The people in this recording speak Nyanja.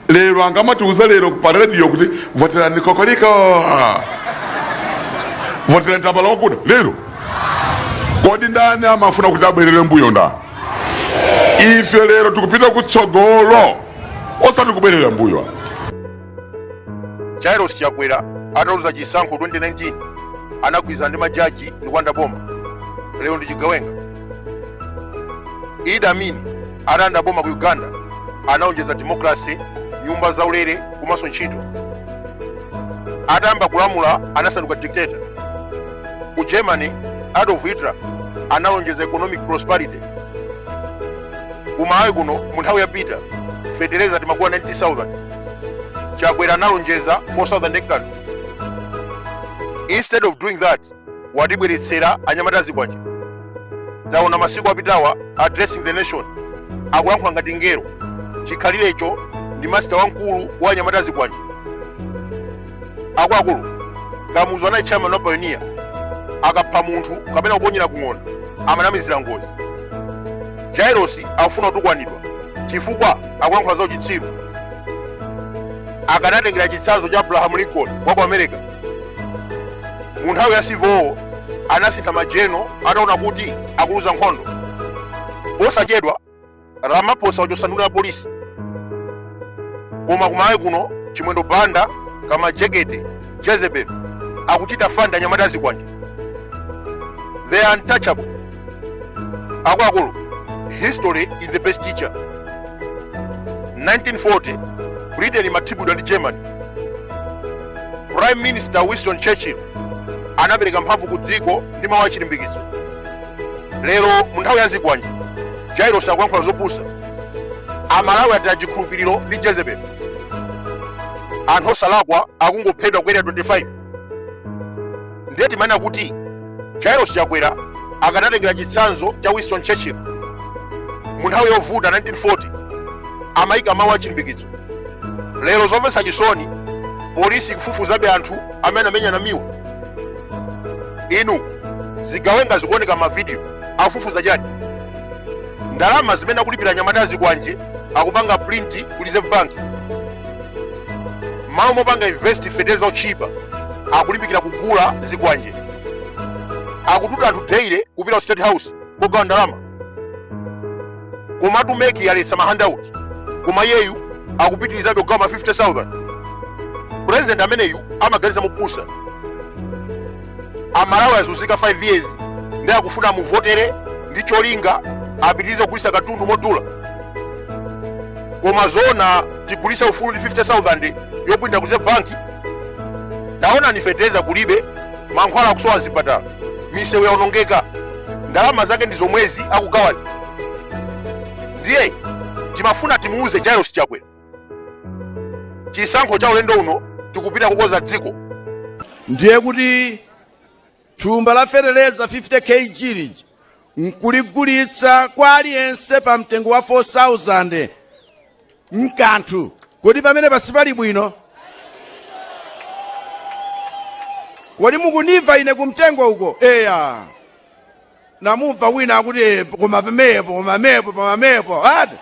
Lero angamatiuza lero pa radio kuti voterani kokoliko, voterani tambala wakuda lero. Kodi ndani amafuna kuti abwerere mbuyo? Ndani? Ife lero tikupita kutsogolo, osati kubwerera mbuyo. Jairos Chakwera ataluza chisankho 2019 anagwirizana ndi majaji ndi kulanda boma. Lero ndi chigawenga. Idi Amin atalanda boma ku Uganda anaonjeza democracy, nyumba zaulere komanso ntchito. Atayamba kulamula anasanduka dictator. Ku Germany Adolf Hitler analonjeza economic prosperity. Ku Malawi kuno mu nthawi ya Peter fetereza timagula 90,000. Chakwera analonjeza 4,000 hectares. Instead of doing that, watibweretsera anyamata azikwanje. Taona masiku apitawa addressing the nation akulankhula ngati ngelo. Chikhalirecho ndi master wamkulu wa anyamata azikwanje. Akuluakulu, Kamuzu anali chairman wa Pioneer. Akapha munthu kapena kuponyera kung'ona amanamizira ngozi. Jairos akufuna kutukwanidwa chifukwa akulankhula za uchitsiru. Akanatengera chitsanzo cha Abraham Lincoln wa ku America. Mu nthawi ya civil war anasintha majeno ataona kuti akuluza nkhondo. Posachedwa Ramaphosa wachotsa nduna ya polisi. Koma kumalawi kuno Chimwendo Banda, Kamajekete, Jezebel akuchita fund anyamata azikwanje. They are untouchable. Akuluakulu, history is the best teacher. 1940 Britain imathibwidwa ndi Germany. Prime Minister Winston Churchill anapereka mphamvu ku dziko ndi mawu achilimbikitso. Lero mu nthawi ya zikwanje, Jairos akulankhula zopusa. Amalawi ataya chikhulupiriro ndi Jezebel. Anthu osalakwa akungophedwa ku Area 25. Ndiye timanena kuti Jairos Chakwera akanatengera chitsanzo cha Winston Churchill. Mu nthawi yovuta 1940 amayika mawu achilimbikitso. Lero zomvetsa chisoni, polisi ikufufuzabe anthu amene anamenya Namiwa. Inu, zigawenga zikuoneka mavidiyo, akufufuza chani? Ndalama zimene akulipira anyamata azikwanje akupanga print ku Reserve Bank. Malo mopanga invest fetereza otchipa, akulimbikira kugula zikwanje. Akututa anthu daily kupita ku State House kogawa ndalama. Komatu MEC yaletsa ma handout, koma iyeyu akupitirizabe kugawa ma 50,000. President ameneyu amaganiza mopusa. Amalawi azunzika 5 years ndi akufuna amuvotere ndi cholinga apitirize kugulitsa katundu modula. Koma zona tigulitse ufulu ndi 50,000 yoprinta ku Reserve Bank? Taonani, fetereza kulibe, mankhwala akusowa mzipatala, misewu yaonongeka, ndalama zake ndi zomwezi akugawazi. Ndiye timafuna timuuze Jairos Chakwera, chisankho cha ulendo uno tikupita kukonza dziko. Ndiye kuti thumba la feteleza 50 kg lija nkuligulitsa kwa aliyense pa mtengo wa 4000 nkanthu. Kodi pamene pasipali bwino? Kodi mukundimva ine kumtengo uko? Eya, namumva wina akuti, "Eh, koma pamepo, koma mepo, koma mepo ati."